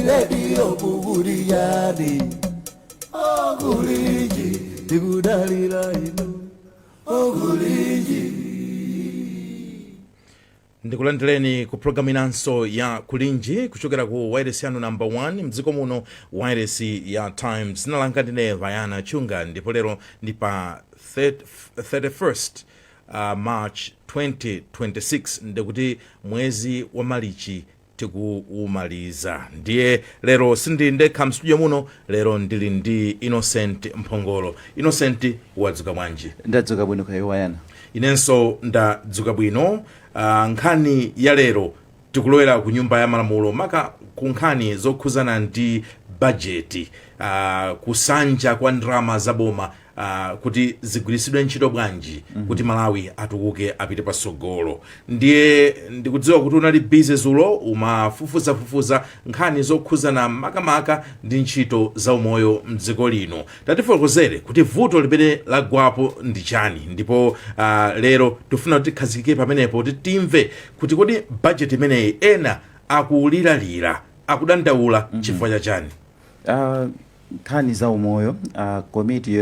Radio mukuliyani okulinji tikudalira inu okulinji. Ndikulandireni ku programu inanso ya Kulinji kuchokera ku wireless yanu number 1 mdziko muno, wireless ya Times. Dzina langa ndine Vayana Chunga ndipo lero ndi pa 31st March 2026, ndikuti mwezi wa Malichi tikuumaliza. Ndiye lero sindili ndekha mstudio muno, lero ndili ndi Innocent Mphongolo. Innocent, wadzuka bwanji? Ndadzuka bwino, kaya Wayana? Inenso ndadzuka bwino. Nkhani ya lero tikulowera ku Nyumba ya Malamulo, maka ku nkhani zokhuzana ndi bajeti, kusanja kwa ndalama zaboma kuti zigwiritsidwe ntchito bwanji kuti Malawi atukuke, apite patsogolo. Ndiye ndikudziwa kuti unali busy zulo umafufuzafufuza nkhani zokhuzana makamaka ndi ntchito za umoyo mdziko lino. Tatifotokozere kuti vuto limene lagwapo ndi chani, ndipo lero tifuna kuti tikhazikike pamenepo kuti timve kuti kodi bajeti imeneyi ena akuliralira, akudandaula chifukwa cha chani? Nkhani za umoyo, komiti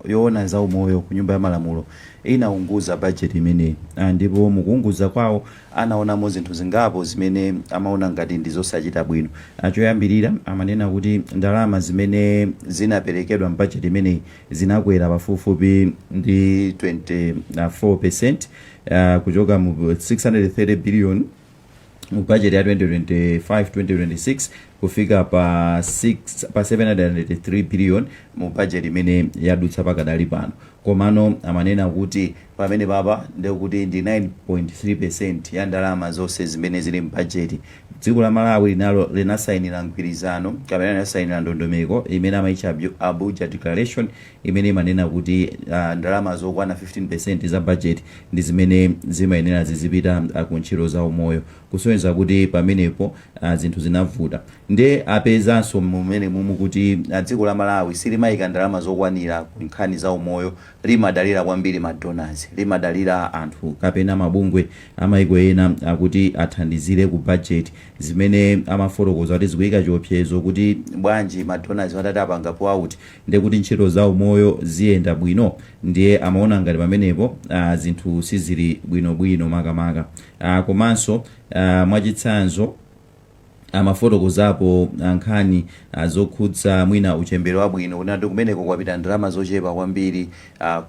yoona za umoyo ku Nyumba ya Malamulo inaunguza bajeti imeneyi, ndipo mukuunguza kwawo anaonamo zinthu zingapo zimene amaona ngati ndi zosachita bwino. Choyambirira amanena kuti ndalama zimene zinaperekedwa mbajeti imeneyi zinakwera pafupifupi ndi 24%, kuchoka mu 630 billion mu budget ya 2025-2026 kufika pa 6 pa 703 billion mu budget imene yadutsa pakadali pano. Komano amanena kuti pamene papa ndekuti ndi 9.3% ya ndalama zonse zimene zili mbudget. Dziko la Malawi linalo linasayinira mgwirizano kapena linasayinira ndondomeko imene amayitcha Abuja Declaration, imene imanena kuti ndalama zokwana 15% za budget ndi zimene zimayenera zizipita ku ntchito za umoyo, kusonyeza kuti pamenepo zinthu zinavuta. Nde apezanso mumene mumu kuti dziko la Malawi silimayika ndalama zokwanira ku nkhani za umoyo, limadalira kwambiri ma donors, limadalira anthu kapena mabungwe amayiko ena akuti athandizire ku budget, zimene amafotokoza kuti zikuyika chiopsezo kuti bwanji ma donors atati apanga pull out, ndekuti ntchito za umoyo ziyenda bwino? Ndiye amaona ngati pamenepo zinthu sizili bwinobwino makamaka. Komanso mwachitsanzo amafotokozapo nkhani zokhudza mwina uchembere wabwino, kunati kumeneko kwapita ndalama zochepa kwambiri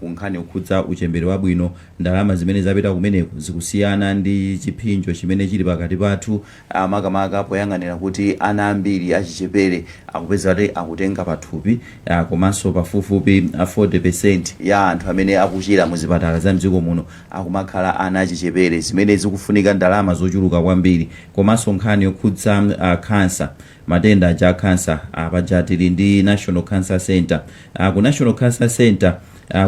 ku nkhani yokhudza uchembere wabwino. Ndalama zimene zapita kumeneko zikusiyana ndi chipsinjo chimene chili pakati pathu, makamaka poyang'anira kuti ana ambiri achichepere akupeza kuti akutenga pathupi, komanso pafupifupi 40% ya anthu amene akuchira muzipatala za mdziko muno akumakhala ana achichepere, zimene zikufunika ndalama zochuluka kwambiri. Komanso nkhani yokhudza cancer, matenda aja a cancer, paja tili ndi National Cancer Center. Ku National Cancer Center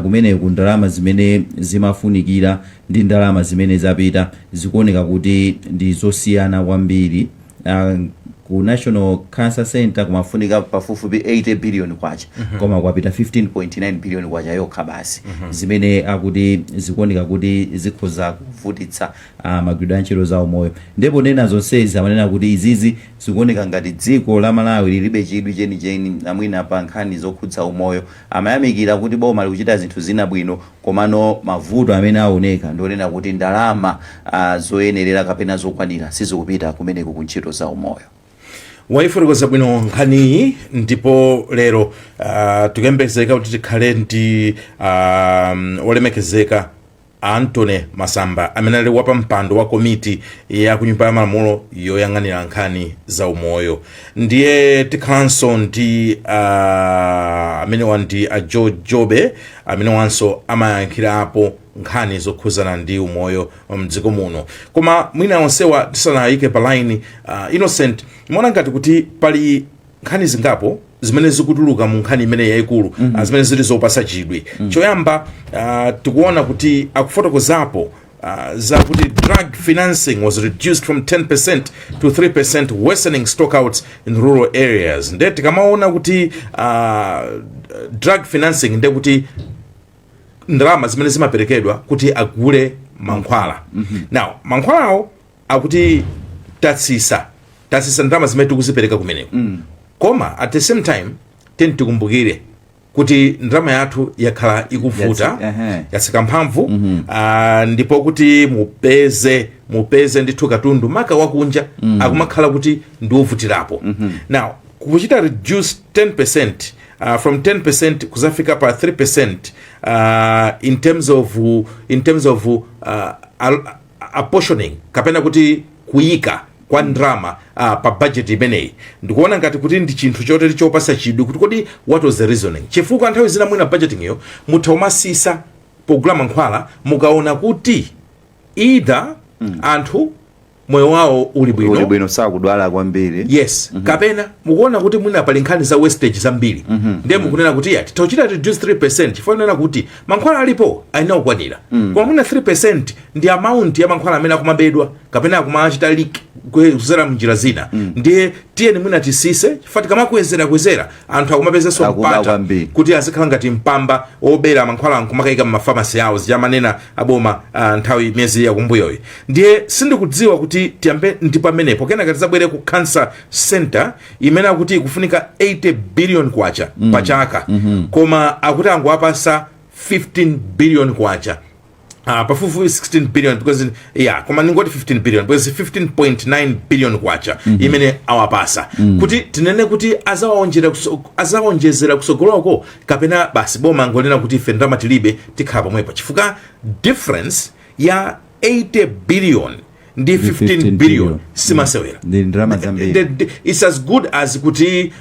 kumeneku ndalama zimene zimafunikira ndi ndalama zimene zapita zikuoneka kuti ndi zosiyana kwambiri. Ku National Cancer Center kumafunika pafupifupi 80 billion kwacha, koma kwapita 15.9 billion kwacha yokha basi, zimene akuti zikuoneka kuti zikhoza kuvutitsa magwiridwe a ntchito za umoyo. Ndipo nena zonsezi amanena kuti izizi zikuoneka ngati dziko la Malawi lilibe chidwi chenicheni amwina pa nkhani zokhudza umoyo. Amayamikira kuti boma likuchita zinthu zina bwino, komano mavuto amene aoneka ndionena kuti ndalama zoyenerera kapena zokwanira sizikupita kumeneko ku ntchito za umoyo. Wayifotokoza bwino nkhaniyi, ndipo lero tikuyembekezeka kuti tikhale ndi olemekezeka Anthony Masamba amene ali wapampando wa komiti ya ku Nyumba ya Malamulo yoyang'anira nkhani za umoyo. Ndiye tikhalanso ndi amenewa ndi a George Jobe, amene wanso amayankhirapo nkhani zokhuzana ndi umoyo mdziko muno. Koma mwina onsewa tisanayike pa line, Innocent, muona ngati kuti pali nkhani zingapo zimene zikutuluka mu nkhani imene yayikulu zimene zili zopasa chidwi. Choyamba, tikuona kuti akufotokozapo zakuti drug financing was reduced from 10% to 3%, worsening stockouts in rural areas. Nde tikamaona kuti drug financing, nde kuti ndalama zimene zimaperekedwa kuti agule mankhwala. Now mankhwalawo akuti tatsisa Tasisa ndalama zimene tikuzipereka kumeneko. Koma at the same time tiyeni tikumbukire kuti ndalama yathu yakhala ikuvuta, yatsika mphamvu, ndipo kuti mupeze ndithu katundu maka wakunja akumakhala kuti ndiwovutirapo. Now kuchita reduce 10%, from 10% kuzafika pa 3%, in terms of apportioning kapena kuti kuyika kwa ndrama pa budget imeneyi, ndikuona ngati kuti ndi chinthu choteri chopasa chidwi kuti kodi what was the reasoning? Chifukwa nthawi zina mwina budgeting iyo mutha kumasisa pogula mankhwala mukaona kuti either anthu moyo wawo uli bwino, uli bwino, sakudwala kwambiri. Yes, kapena mukuona kuti mwina pali nkhani za wastage zambiri, ndiye mukunena kuti ya, titauchita reduce 3% chifukwa kunena kuti mankhwala alipo ayina kukwanira, koma mwina 3% ndi amount ya mankhwala amene akumabedwa kapena akumachita leak kuzera mnjira zina. Ndiye tiyeni mwina tisise, chifukwa tikamakwezera kwezera anthu akumapezenso Akuba mpata kwambiri. kuti azikhala ngati mpamba obera mankhwala nkumakayika mmafamasi awo, zichamanena aboma nthawi miyezi yakumbuyoyi. Ndiye sindikudziwa kuti tiyambe ndi pamenepo, kenaka tizabwere ku cancer center imene akuti ikufunika 80 billion kwacha pa chaka, koma akuti anguwapasa 15 billion kwacha, pafupifupi 16 billion, because yeah, koma ningoti 15 billion because 15.9 billion kwacha imene awapasa, kuti tinene kuti azawonjezera kusogoloko kapena basi boma ngonena kuti ife ndalama tilibe, tikhala pomwepo, chifukwa difference ya 80 billion ndi 15 15 billion billion. simasewera. Ndi ndalama zambiri. It's as good as kuti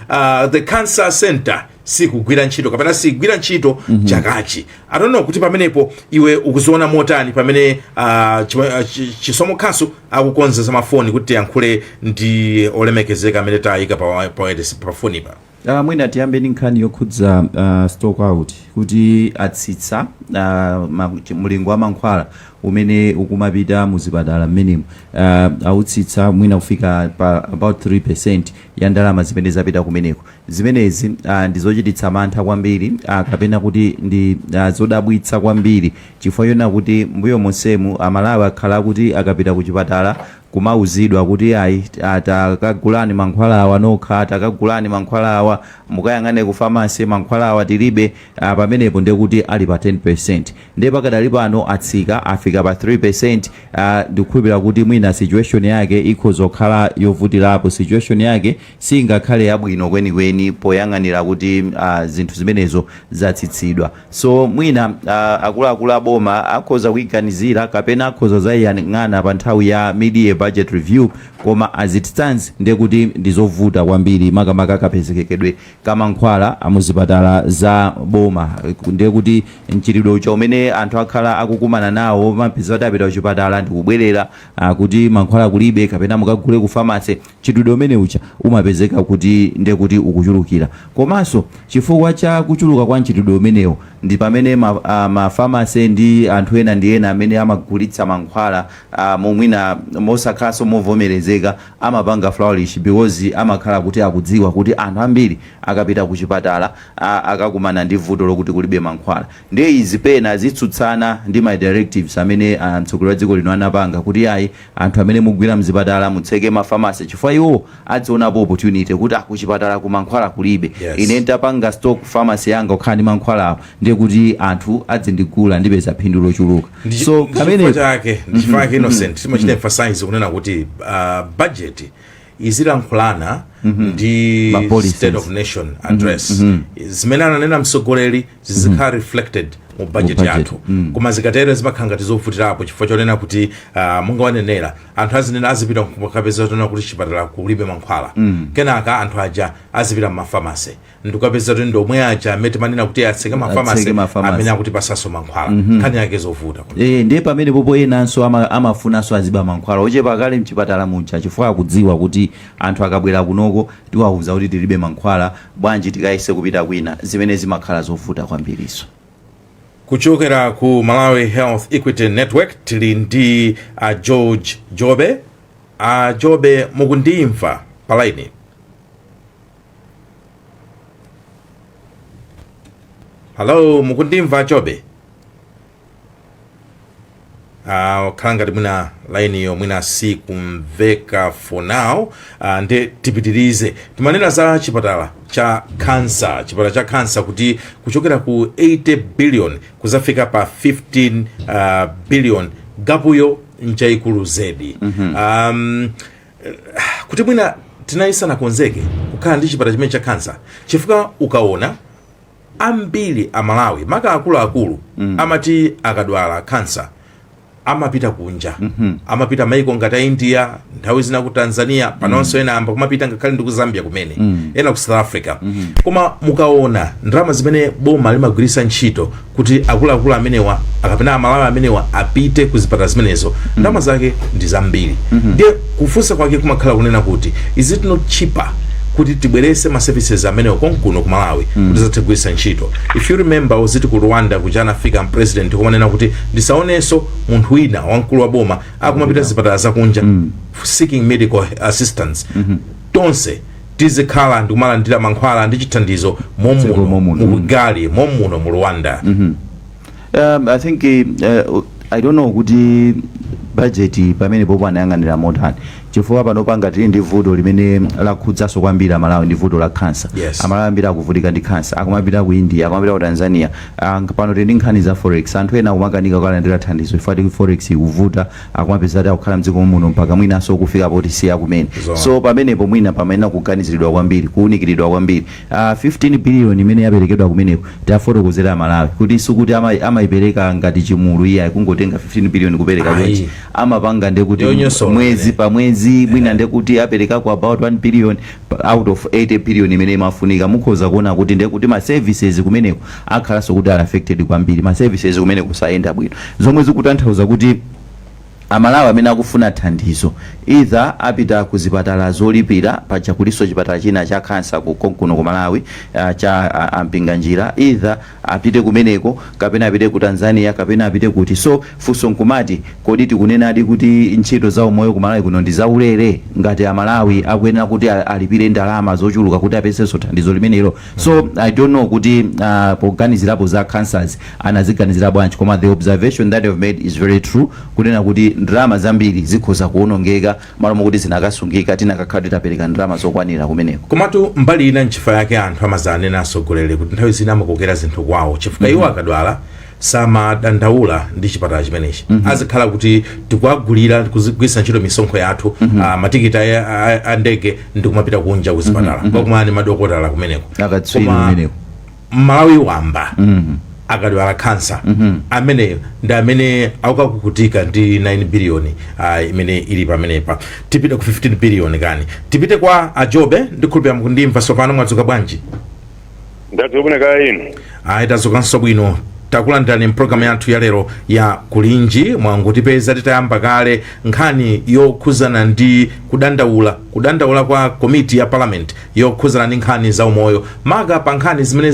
the cancer center sikugwira ntchito kapena sigwira ntchito chakachi. I don't know kuti pamenepo iwe ukuziona motani pamene Chisomo Khasu akukonza za mafoni kuti tiyankhule ndi olemekezeka amene tayika pa fonipa. Mwina tiyambe ndi nkhani yokhudza stock out, kuti atsitsa mlingo wa mankhwala umene ukumapita muzipatala mmenemu, autsitsa mwina kufika pa about 3% ya ndalama zimene zapita kumeneko. Zimenezi ndi zochititsa mantha kwambiri, kapena kuti ndi zodabwitsa kwambiri, chifukwa chonena kuti mbuyo monsemu Amalawi akhala kuti akapita ku chipatala kumauzidwa kuti ayi, takagulani mankhwala awa nokha, takagulani mankhwala awa, mukayang'ane ku famasi, mankhwala awa tilibe. Pamenepo ndiye kuti ali pa 10%, ndiye pakadali pano atsika afika pa 3%. Ndikukhulupirira kuti mwina situation yake ikhoza kukhala yovutirapo, situation yake singakhale yabwino kwenikweni poyang'anira kuti zinthu zimenezo zatsitsidwa. So mwina akuluakulu aboma akhoza kuyiganizira kapena akhoza zayiyang'ana pa nthawi ya mid-year budget review, koma as it stands ndiye kuti ndizovuta kwambiri, makamaka kapezekekedwe kamankhwala amuzipatala za boma. Ndiye kuti mchitidwe uja umene anthu akhala akukumana nawo, mapeza kuti apita kuchipatala ndikubwerera kuti mankhwala kulibe kapena mukagule ku famasi, mchitidwe umene uja umapezeka kuti ndiye kuti ukuchulukira. Komanso chifukwa cha kuchuluka kwa mchitidwe umenewo ndi pamene mafamasi ndi anthu ena ndi ena amene amagulitsa mankhwala momwina mosakhalanso movomerezeka amapanga flourish, because amakhala kuti akudziwa kuti anthu ambiri akapita kuchipatala akakumana ndi vuto lokuti kulibe mankhwala. Ndiye izi pena zitsutsana ndi ma directives amene mtsogoleri wa dziko lino anapanga kuti ayi, anthu amene mugwira mzipatala mutseke mafamasi, chifukwa iwo adzionapo opportunity kuti akuchipatala ku mankhwala kulibe, ine nditapanga stock pharmacy yanga kukhala ndi mankhwala awo, ndiye kuti anthu adzindigula, ndipeza phindu lochuluka. So Ndi pamene chifukwa chake, ndi chifukwa chake, Innocent, timachita emphasize kunena kuti budget izilankhulana ndi Ma policies. State of Nation Address. Zimene ananena mtsogoleri zizikhala reflected mu budget budget. yathu. Koma zikatero zimakhala ngati zovutirapo, chifukwa chonena kuti monga wanenera, anthu azinena azipita kukapeza tonena kuti chipatala kulibe mankhwala, kenaka anthu aja azipita mmafamasi ndikukapeza kuti ndomwe aja amene timanena kuti atseke mafamasi Atseke mafamasi. amene akuti pasaso mankhwala. Nkhani yake zovuta. Ndiye pamene popo enanso amafunanso aziba mankhwala ochepa kale mchipatala muja, chifukwa akudziwa kuti anthu akabwera kunoko tiwawuza kuti tilibe mankhwala, bwanji tikayese kupita kwina, zimene zimakhala zovuta kwambiriso. Kuchokera ku Malawi Health Equity Network tili ndi a George Jobe. A Jobe, mukundimva pa line? Hello, mukundimva, Jobe? Khala ngati mwina lainiyo mwina sikumveka for now. Nde tipitirize. Timanena za chipatala cha cancer, chipatala cha cancer kuti kuchokera ku 80 billion kuzafika pa 15 billion, gap yo njaikulu zedi. Kuti mwina tinayisanakonzeke kukhala ndi chipatala chimene cha cancer, chifukwa ukaona ambiri Amalawi, maka akuluakulu, amati akadwala cancer amapita kunja, amapita maiko ngati a India, nthawi zina ku Tanzania, panonso ena amba kumapita ngakhale ndi ku Zambia kumene, ena ku South Africa. Koma mukaona ndalama zimene boma limagwiritsa ntchito kuti akuluakulu amenewa akapena Amalawi amenewa apite ku zipatala zimenezo, ndalama zake ndi zambiri. Ndiye kufunsa kwake kumakhala kunena kuti, is it not cheaper kuti tibwerese ma services amenewo konkuno ku Malawi kuti zathe kugwiritsa ntchito? If you remember, uziti ku Rwanda kuja anafika president kumanena kuti ndisaonenso munthu wina wamkulu wa boma akumapita zipatala zakunja seeking medical assistance, tonse tizikhala ndikumalandira mankhwala ndi chithandizo Dziko momuno momuno. Mu Kigali momuno mu Rwanda. I think I don't know kuti budget pamene popo anayang'anira motani, chifukwa pano panga tili ndi vuto limene lakhudzanso kwambiri Amalawi, ndi vuto la cancer. Amalawi ambiri akuvutika ndi cancer, akumapita ku India, akumapita ku Tanzania. Pano tili ndi nkhani za forex, anthu ena akumakanika kukalandira thandizo chifukwa ti forex ikuvuta, akumapeza ati akukhala mdziko muno mpaka mwinanso kufika poti siya kumene. Zoona. So pamenepo mwina pamayenera kuganiziridwa kwambiri, kuwunikiridwa kwambiri. 15 billion imene yaperekedwa kumeneko, tafotokozera Amalawi kuti sikuti amayipereka ngati chimulu iye, kungotenga 15 billion kupereka Ayi. chonchi. Amapanga ndekuti Yonyosola mwezi imene. pa mwezi mwina ndekuti aperekako about 1 billion out of 80 billion imene imafunika. Mukhoza kuona kuti ndekuti ma services kumeneko akhalanso kuti ali affected kwambiri, ma services kumeneko kusayenda bwino, zomwe zikutanthauza kuti Amalawi amene akufuna thandizo either apita ku zipatala zolipira, paja kuliso chipatala china cha kansa ku konkuno ku Malawi, cha aMpinganjira, either apite kumeneko kapena apite ku Tanzania kapena apite kuti. So funso nkumati, kodi tikunenadi kuti ntchito za umoyo ku Malawi kuno ndi zaulere, ngati Amalawi akuyenera kuti alipire ndalama zochuluka kuti apezenso thandizo limenelo? So I don't know kuti poganizirapo za cancers anaziganizira bwanji, koma the observation that you've made is very true, kunena kuti ndalama zambiri zikhoza kuwonongeka malo mokuti zinakasungika, tinakakhala titapereka ndalama zokwanira kumeneko. Komatu mbali ina, nchifukwa yake anthu amazanena asogolere kuti nthawi zina amakokera zinthu kwawo, chifukwa iwo akadwala samadandaula ndi chipatala chimenechi. Azikhala kuti tikuagulira kuzigwiritsa ntchito misonkho yathu matikiti a ndege ndi kumapita kunja kuzipatala, kukakumana ndi madokotala kumeneko. Akatswiri Koma kumeneko. Malawi wamba akadwala kansa, ameneyo ndi amene akukakukutika ndi 9 billion imene ili pamenepa. Tipite ku 15 billion kani, tipite kwa Ajobe. Ndikhulupira mukundimva tsopano. Mwadzuka bwanji? Ndadzuka kaya inu? Ayi, tadzukanso bwino. Takulandirani mpulogalamu yathu ya lero ya Kulinji. Mwangotipeza titayamba kale nkhani yokhuzana ndi kudandaula kwa komiti ya parliament yokhuzana ndi nkhani za umoyo, maka pa nkhani zimene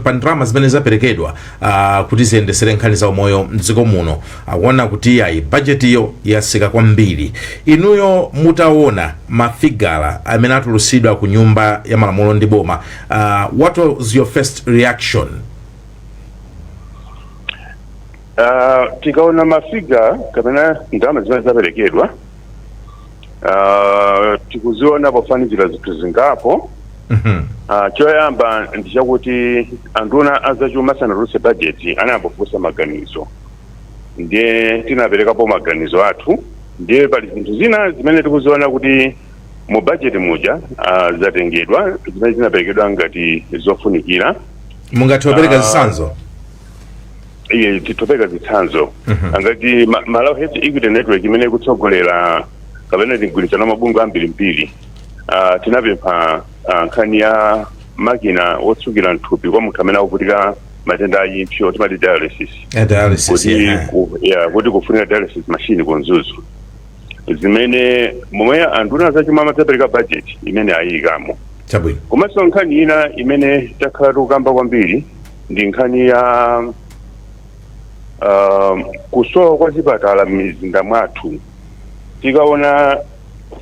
pa ndalama zimene zaperekedwa kuti ziyendesere nkhani za umoyo mdziko muno. Akuona kuti ayi, bajetiyo yasika kwambiri. Inuyo mutaona mafigala amene atulusidwa ku Nyumba ya Malamulo ndi boma, what was your first reaction? Tikaona ma figure kapena ndalama zimene zaperekedwa, tikuziona pofanizira zinthu zingapo. Choyamba ndi chakuti anduna azachuma sanatulutse budget anayambofunsa maganizo, ndiye tinaperekapo maganizo athu. Ndiye pali zinthu zina zimene tikuziona kuti mu budget muja zatengedwa, zimene zinaperekedwa ngati zofunikira. Mungathe kupereka zitsanzo? Iye, titopereka zitsanzo angati Malawi Health Equity Network imene ikutsogolera kapena tigwirizana mabungwe ambirimbiri, tinapempha nkhani ya makina wotsukira mthupi kwa munthu amene akuvutika matenda a impsyo, timati dialysis. Dialysis. Kuti yeah, kuti kufunika dialysis machine ku Mzuzu, zimene momwe anduna zachuma amadzapereka budget imene ayikamo. Komanso nkhani ina imene takhala tikukamba kwambiri ndi nkhani ya kusowa kwa zipatala m'mizinda mwathu. Tikaona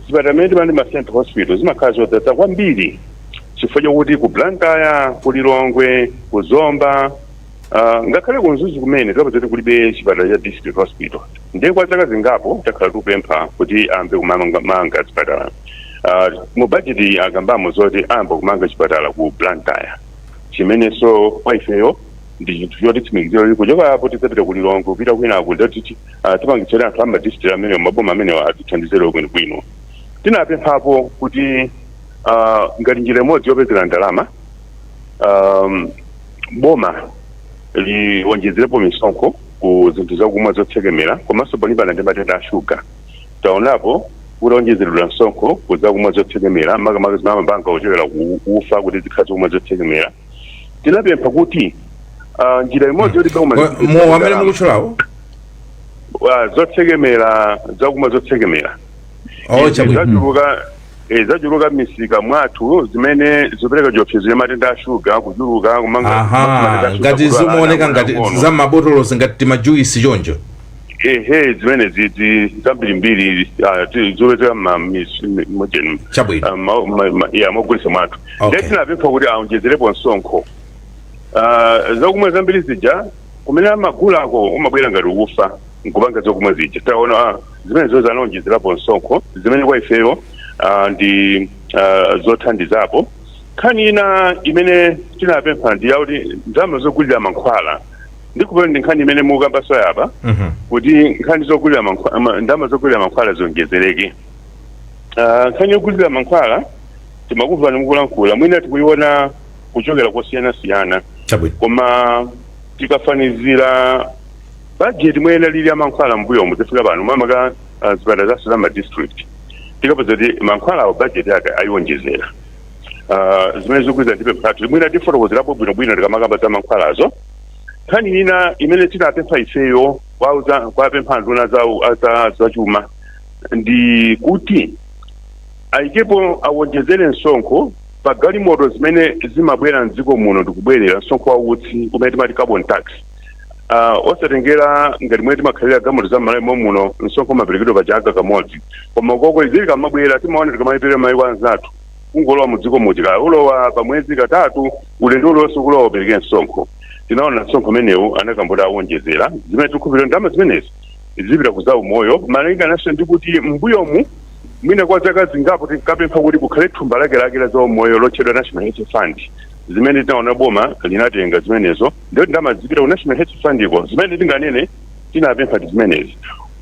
zipatala imene timati ma central hospital zimakhala zodzaza kwambiri, chifukwa chakuti ku Blantyre, ku Lilongwe, ku Zomba Ngakhale ku Mzuzu kumene tapeza kuti kulibe chipatala cha district hospital, ndiye kwa zaka zingapo takhala tikupempha kuti ayambe kumanga manga zipatala. Mu budget akambamo zoti ayamba kumanga chipatala ku Blantyre, chimenenso kwa ifeyo ndi chinthu chotitsimikizira kuti kuchoka apo tidzapita ku Lilongwe, kupita kwinaku, ndoti tipangitsire anthu ama district amenewo, maboma amenewo atithandizire bwinobwino. Tinapemphapo kuti ngati njira imodzi yopezera ndalama, boma liwonjezerepo misonkho ku zinthu zakumwa zotsekemera komanso polimbana ndi matenda a shuga. Taonapo kutaonjezeredwa msonkho ku zakumwa zotsekemera, makamaka zimene amapanga kuchokera ku ufa kuti zikhale zakumwa zotsekemera. Tinapempha kuti njira imodzi yoti boma Mowa amene mukutchulawo? Zotsekemera, zakumwa zotsekemera. Oh, Izi chabwino. zachuluka m'misika mwathu, zimene zopereka chiopsezo cha matenda a shuga kuchuluka kumanga matenda a shuga Ngati kudwala zimaoneka ana ngati ang'ono. za mabotolo, ngati timajuisi choncho. Ehe, zimene zizi zambirimbiri zopezeka mojeni Chabwino. Ya, mogulisa mwathu. Ndiye tinapempha kuti aonjezerepo msonkho. Zakumwa zambiri zija kumene amagulako umabwera ngati ukufa nkupanga zakumwa zija. Taona zimene zozo anaonjezerapo msonkho, zimene kwa ifeyo ndi zothandizapo. Nkhani ina imene tinapempha ndi yakuti ndalama zogulira mankhwala, ndikupera ndi nkhani imene mukambaso yapa, kuti nkhani zogulira mankhwala, ndalama zogulira mankhwala zionjezereke. Nkhani yogulira mankhwala timakumvani mukulankhula, mwina tikuiona kuchokera kosiyanasiyana, koma tikafanizira bajeti mwene lili ya mankhwala mbuyomu zifika pano, mamaka zipatala zathu za ma district, tikapeza kuti mankhwala awo bajeti yake ayiwonjezera. Zimene zikugwirizana ndi pempho lathu, mwina tifotokozerapo bwinobwino tikamakamba za mankhwalazo. Nkhani ina imene tinapempha ifeyo kwapempha nduna za chuma ndi kuti ayikepo, awonjezere msonkho pa galimoto zimene zimabwera mdziko muno ndikubwerera, msonkho wa utsi umene timati carbon tax. Osatengera ngati mwene timakhalira galimoto za m'Malawi muno, msonkho umaperekedwa pa chaka kamodzi, koma koko izili kamabwera timaona tikamayipirira mayiko anzathu kungolowa mu dziko muja, kaya ulowa pa mwezi katatu, ulendo uliwonse kulowa upereke msonkho. Tinaona msonkho umenewu anakambota awonjezera, zimene tikukhulupirira ndalama zimenezi zipita ku zaumoyo, malingananso ndi kuti mbuyomu mwina kwa zaka zingapo tinkapempha kuti kukhale thumba lake lake la zaumoyo lotchedwa National Health Fund, zimene tinaona boma linatenga zimenezo, ndiyo ndalama zipita ku National Health Fund iko. Zimene tinganene tinapempha ndi zimenezi,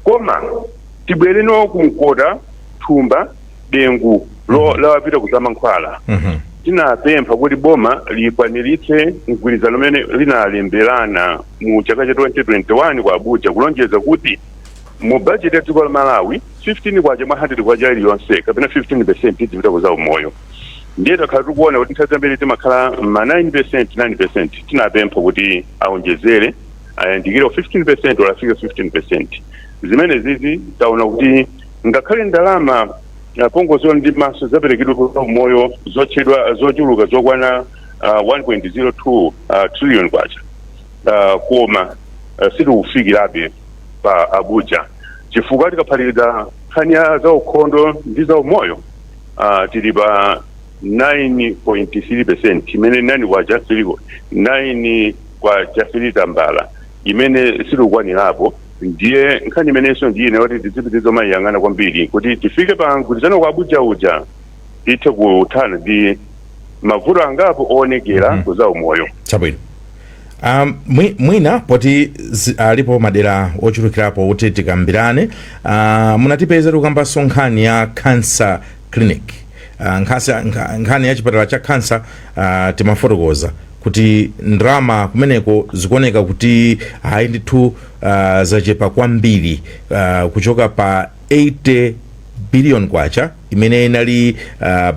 koma tibwereno kumkota thumba dengu lawapita ku zamankhwala. Tinapempha kuti boma likwaniritse mgwirizano umene linalemberana mu chaka cha 2021 ku Abuja, kulonjeza kuti mu budget ya dziko la Malawi 15 kwacha mwa 100 kwacha iliyonse kapena 15% izipita ku zaumoyo. Ndiye takhala tikuona kuti nthawi zambiri timakhala ma 9%, 9%. Tinapempha kuti aonjezere, ayandikire 15% or afike 15%. Zimene zizi taona kuti ngakhale ndalama pongoziona ndi maso zaperekedwa ku zaumoyo zotchedwa zochuluka zokwana 1.02 trillion kwacha, koma sitikufikirabe pa Abuja, chifukwa tikaphatikiza nkhani ya zaukhondo ndi zaumoyo tili pa 9.3%, imene 9 kwacha 3, 9 kwacha 3 tambala, imene sitikukwanirapo. Ndiye nkhani imenenso ndiye kuti tizipitiza mayang'ana kwambiri kuti tifike pa mgwirizano kwa Abuja uja, tithe kuthana ndi mavuto angapo oonekera ku zaumoyo. Chabwino. Mwina poti alipo madera ochulukirapo kuti tikambirane, munatipeza tikukambanso nkhani ya cancer clinic, nkhani ya chipatala cha cancer. Timafotokoza kuti ndalama kumeneko zikuoneka kuti hayi ndithu zachepa kwambiri, kuchoka pa 80 billion kwacha imene inali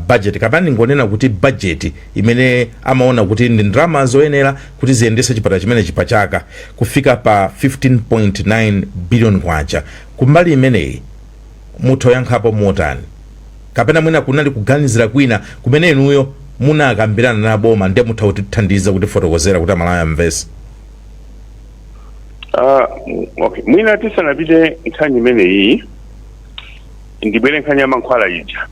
budget, kapena ndingonena kuti budget imene amaona kuti ndi ndalama zoyenera kuti ziyendese chipatala chimene chipachaka, kufika pa 15.9 billion kwacha. Kumbali imeneyi mutha kuyankhapo motani, kapena mwina kunali kuganizira kwina kumene inuyo munakambirana na boma, ndiye mutha kutithandiza kutifotokozera kuti Amalawi amvese? Okay, mwina tisanapite nkhani imeneyi, ndibwere nkhani ya mankhwala ija.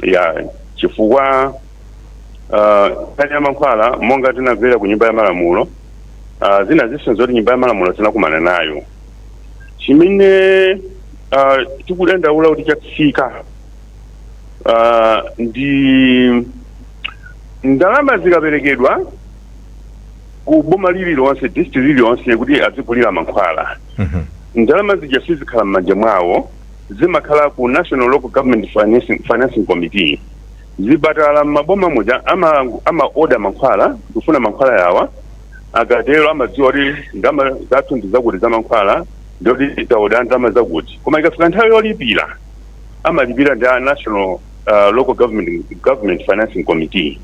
Ya, chifukwa Nkhani ya mankhwala, monga tinamvera ku Nyumba ya Malamulo, zina zinso zoti Nyumba ya Malamulo tinakumana nayo, chimene tikudandaula kuti chatsika ndi ndalama zikaperekedwa ku boma lililonse, district lililonse, kuti azigulira mankhwala, ndalama zija sizikhala m'manja mwawo, zimakhala ku National Local Government Financing Committee. Zipatala m'maboma muja ama order mankhwala, kufuna mankhwala yawa. Akatero amadziwa kuti ndalama zathu ndi zakuti za mankhwala, ndoti taoda ndalama zakuti. Koma ikafika nthawi yolipira, amalipira ndi a National Local Government Financing Committee,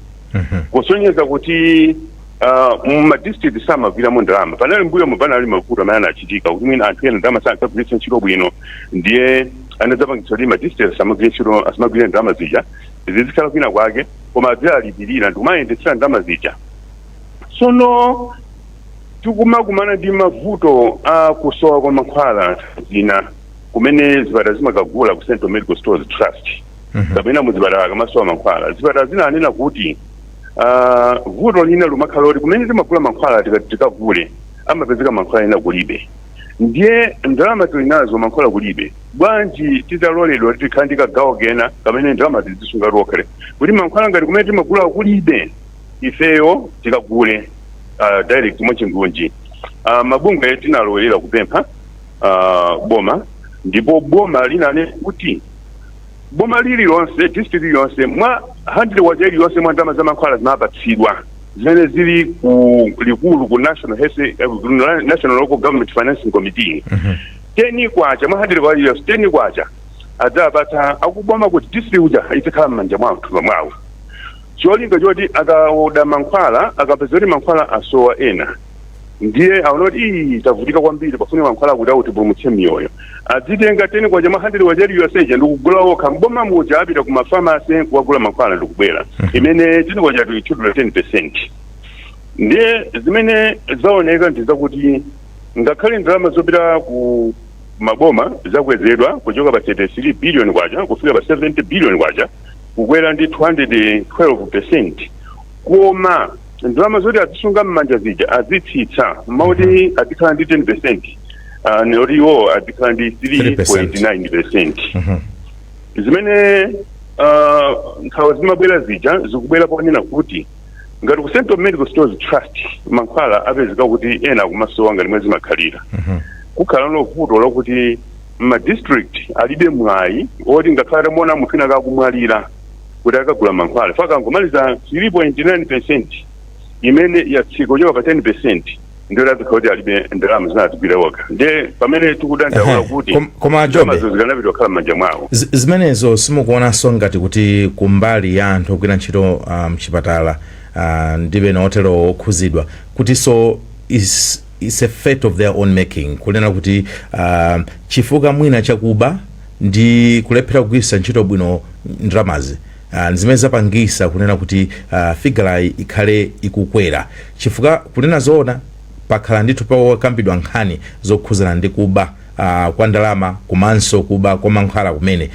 kusonyeza kuti muma district samagwiramo ndalama. Panali mbuyomo, panali mavuto amene anachitika kuti mwina anthu ena ndalama sankagwiritsa ntchito bwino, ndiye anadzapangitsa kuti ma district asamagwire ntchito, asamagwire ndalama zija, zizikhala kwina kwake, koma azilipirira ndikumayendetsera ndalama zija. Tsono tikumakumana ndi mavuto a kusowa kwa mankhwala zina kumene zipatala zimakagula ku Central Medical Stores Trust, kapena muzipatala akamasowa mankhwala, zipatala zinanena kuti vuto lina lumakhala kuti kumene timagula mankhwala, tikagule amapezeka mankhwala ena kulibe. Ndiye ndalama tili nazo, mankhwala kulibe. Bwanji titaloledwa kuti tikhale ndi kagawo kena kamene ndalama tizisunga tokhale, kuti mankhwala ngati kumene timagula kulibe, ifeyo tikagule direct mwachindunji? Mabungwe tinalowerera kupempha boma, ndipo boma linanena kuti boma lililonse, district lililonse, mwa 100 kwacha iliyonse mwa ndalama za mankhwala zimapatsidwa zimene zili ku likulu ku National Health, National Local Government Financing Committee, 10 kwacha mwa 100 kwacha iliyonse, 10 kwacha adzapatsa akuboma kuti district uja izikhala m'manja mwawo, mthumba mwawo, cholinga choti akaoda mankhwala, akapeza kuti mankhwala asowa ena, ndiye aona kuti iyi tavutika kwambiri, pafune mankhwala kuti akuti pulumutse miyoyo, adzitenga 10 kwacha mwa 100 kwacha iliyonse ija ndikugula okha mboma muja. Apita ku mafamasi kuwagula mankhwala ndikubwera, imene 10 kwacha tuitchudula 10%. Ndiye zimene zaoneka ndi zakuti ngakhale ndalama zopita ku maboma zakwezedwa kuchoka pa 33 billion kwacha kufika pa 70 billion kwacha, kukwera ndi 212%, koma ndalama zoti azisunga m'manja zija azitsitsa, mauti azikhala ndi 10%, noti iwo azikhala ndi 3.9%. Zimene nkhawa zimabwera zija zikubwera ponena kuti ngati ku Central Medical Stores Trust mankhwala apezeka kuti ena akumasowa ngati mwe zimakhalira, kukhala no vuto lakuti ma district alibe mwayi oti ngakhale atamuona munthu ina kakumwalira kuti akagula mankhwala, faka angomaliza 3.9% imene yatsika kuchoka pa 10%, ndiyo azikhala kuti alibe ndalama zinazigwira okha. Ndiye pamene tikudandaula kuti Koma Jobe, ndalamazo zikanapita kukhala m'manja mwawo. Zimenezo simukuonanso ngati kuti kumbali ya anthu ogwira ntchito mchipatala ndibe otero okhuzidwa, kuti so is a fate of their own making, kunena kuti chifukwa mwina chakuba ndi kulephera kugwiritsa ntchito bwino ndalamazi, zimene zapangisa kunena kuti figure ikhale ikukwera? Chifukwa kunena zoona, pakhala ndithu pakambidwa nkhani zokhuzana ndi kuba kwa ndalama komanso kuba kwa mankhwala kumene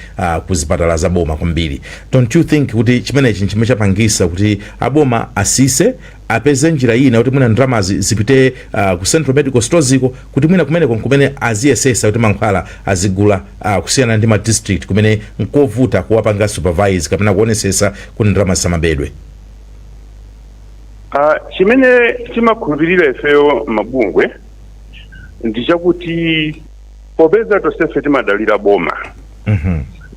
kuzipatala za boma kwambiri. Don't you think kuti chimenechi nchimene chapangisa kuti aboma asise, apeze njira ina kuti mwina ndalamazi zipite ku Central Medical Stores iko, kuti mwina kumeneko nkumene aziyesesa kuti mankhwala azigula, kusiyana ndi ma district kumene nkovuta kuwapanga supervise kapena kuonesesa kuti ndalama zisamabedwe? Chimene timakhulupirira ifeyo mabungwe ndi chakuti popeza tonsefe timadalira boma,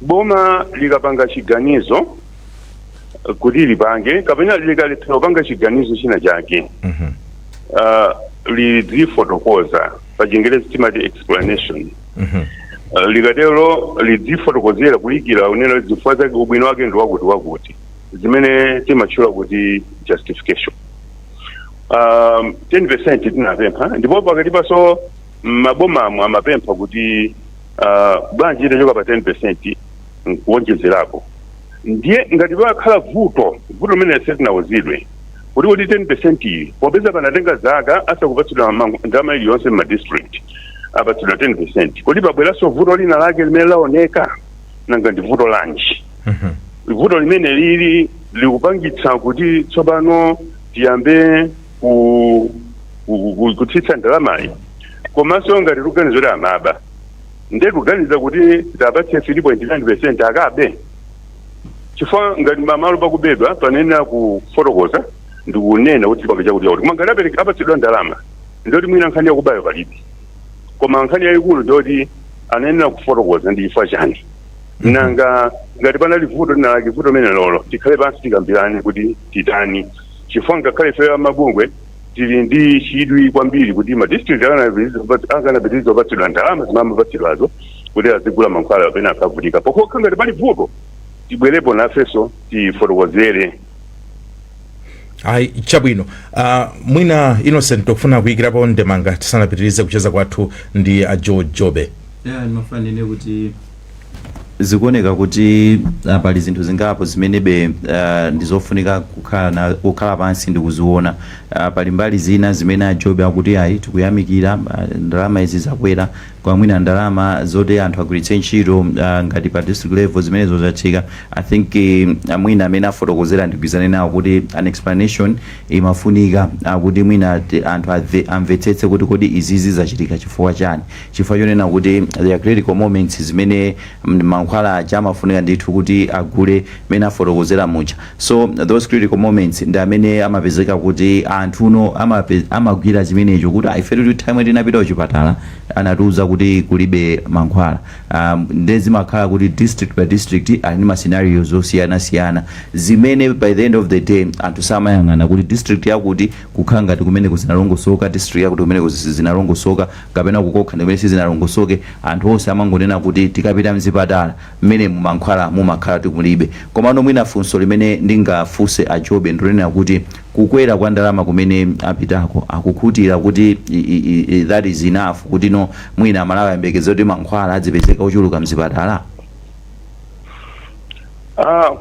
boma likapanga chiganizo kuti lipange, kapena likalephera kupanga chiganizo china chake, lidzifotokoza, pa Chingerezi timati explanation. Likatero lidzifotokozera kuyikira unena zifukwa zake, ubwino wake ndi wakuti wakuti, zimene timatchula kuti justification. 10% tinapempha, ndipo pakati paso mabomamo amapempha kuti bwanji itachoka pa 10% nkuwonjezerapo. Ndiye ngati pakhala vuto limene sitinawuzidwe kuti 10% iyi, popeza panatenga zaka asakupatsidwa ndalama iliyonse m'ma district, apatsidwa 10%, kodi pabweranso vuto lina lake limene laoneka? Nanga ndi vuto lanji? Vuto limene lili Likupangitsa kuti tsopano tiyambe kutsitsa ndalamayi. Komanso ngati tikuganiza kuti amaba, ndiye tikuganiza kuti tapatse 3.9% akabe, chifukwa ngati mamalo pakubedwa panena kufotokoza ndikunena kuti chipanga chakuti chakuti. Koma ngati apereka, apatsidwa ndalama, ndoti mwina nkhani yakubayo palibe. Koma nkhani yayikulu ndoti anenera kufotokoza ndi chifukwa chani. Nanga ngati panali vuto linalake, vuto limene lolo tikhale pansi tikambirane kuti titani, chifukwa ngakhale ife amabungwe tili ndi chidwi kwambiri kuti ma district akanapitiriza kupatsidwa ndalama zimene amapatsidwazo kuti azigula mankhwala pamene akavutika. Pokhokha ngati pali vuto, tibwerepo nafenso tifotokozere. Ayi, chabwino. Mwina Innocent tokufuna kuyikirapo ndemanga tisanapitirize kucheza kwathu ndi a George Jobe. Yeah, ndimafuna nene kuti zikuoneka kuti pali zinthu zingapo zimenebe ndizofunika kukhala pansi ndi kuziona. Pali mbali zina zimene a Jobe akuti ayi, tikuyamikira, ndalama izi zakwera, kwa mwina ndalama zoti anthu agwiritse ntchito ngati pa district level zimenezo zatsika. I think mwina amene afotokozera ndigwizane nawo kuti an explanation imafunika, kuti mwina anthu amvetsetse kuti kodi izizi zachitika chifukwa chani, chifukwa chonena kuti there are critical moments zimene mankhwala aja amafunika ndithu kuti agule mene afotokozera muja. So those critical moments ndi amene amapezeka kuti anthuno amagwira zimenecho kuti ife titi time tinapita kuchipatala anatiuza kuti kulibe mankhwala. Nde zimakhala kuti district by district ali ndi ma scenarios osiyanasiyana zimene by the end of the day anthu samayang'ana kuti district yakuti kukhala ngati kumene kuzinalongosoka, district yakuti kumene zinalongosoka, kapena kukokha ndi kumene sizinalongosoke. Anthu onse amangonena kuti tikapita mzipatala mmene mumankhwala mumakhala tikulibe. Komano mwina funso limene ndingafunse a Jobe ndilonena kuti kukwera kwa ndalama kumene apitako, akukhutira kuti that is enough kuti no mwina Amalawi ayembekeze kuti mankhwala adzipezeka ochuluka mzipatala?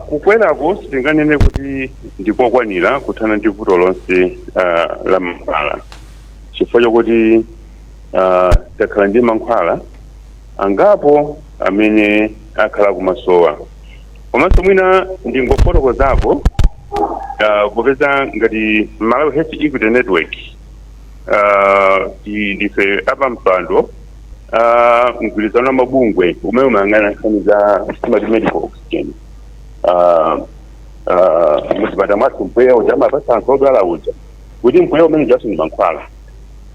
Kukwerako sitinganene kuti ndikokwanira kuthana ndi vuto lonse la mankhwala, chifukwa chokuti takhala ndi mankhwala angapo amene akhala kumasowa. Komanso mwina ndingofotokozapo, popeza ngati Malawi Health Equity Network ndife apampando mgwirizano wa mabungwe umene umayang'ana nkhani za timati medical oxygen muzipatala mwathu, mpweya uja amapatsa anthu odwala uja, kuti mpweya umene ujaso ndi mankhwala,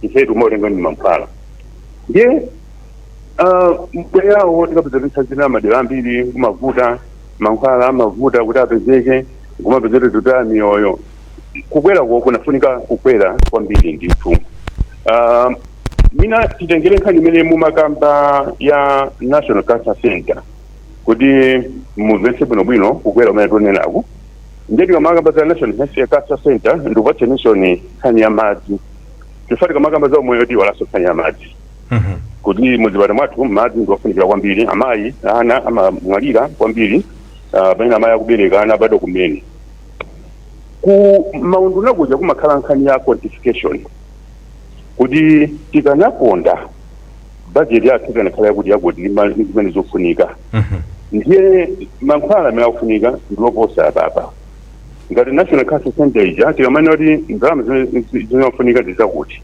ife timautenga ndi mankhwala. Ndiye mpweyawo tikapeza nthawi zina madera ambiri kumavuta, mankhwala amavuta kuti apezeke, kumapezeka tutaya miyoyo. Kukwera ko kunafunika kukwera kwambiri ndithu. Mina titengere nkhani imene mumakamba ya National Cancer Center kuti mumvetse bwinobwino kukwera umene tionenaku. Ndiye tikamakamba za National Health Cancer Center, ndikupatseninso nkhani ya madzi, chifukwa tikamakamba za umoyo tiwalanso nkhani ya madzi, kuti muzipatala mwathu madzi ndiofunikira kwambiri. Amayi, ana amamwalira kwambiri pamene amayi akubereka, ana abadwa kumene. Ku maunduna kuja kumakhala nkhani ya quantification, kuti tikanakonda budget yathu ikanakhala yakuti yakuti ndi zimene zofunika. Ndiye mankhwala amene akufunika ndioposa apapa. Ngati National Cancer Center ija, tikamanena kuti ndalama zimene zimafunika ndi zakuti,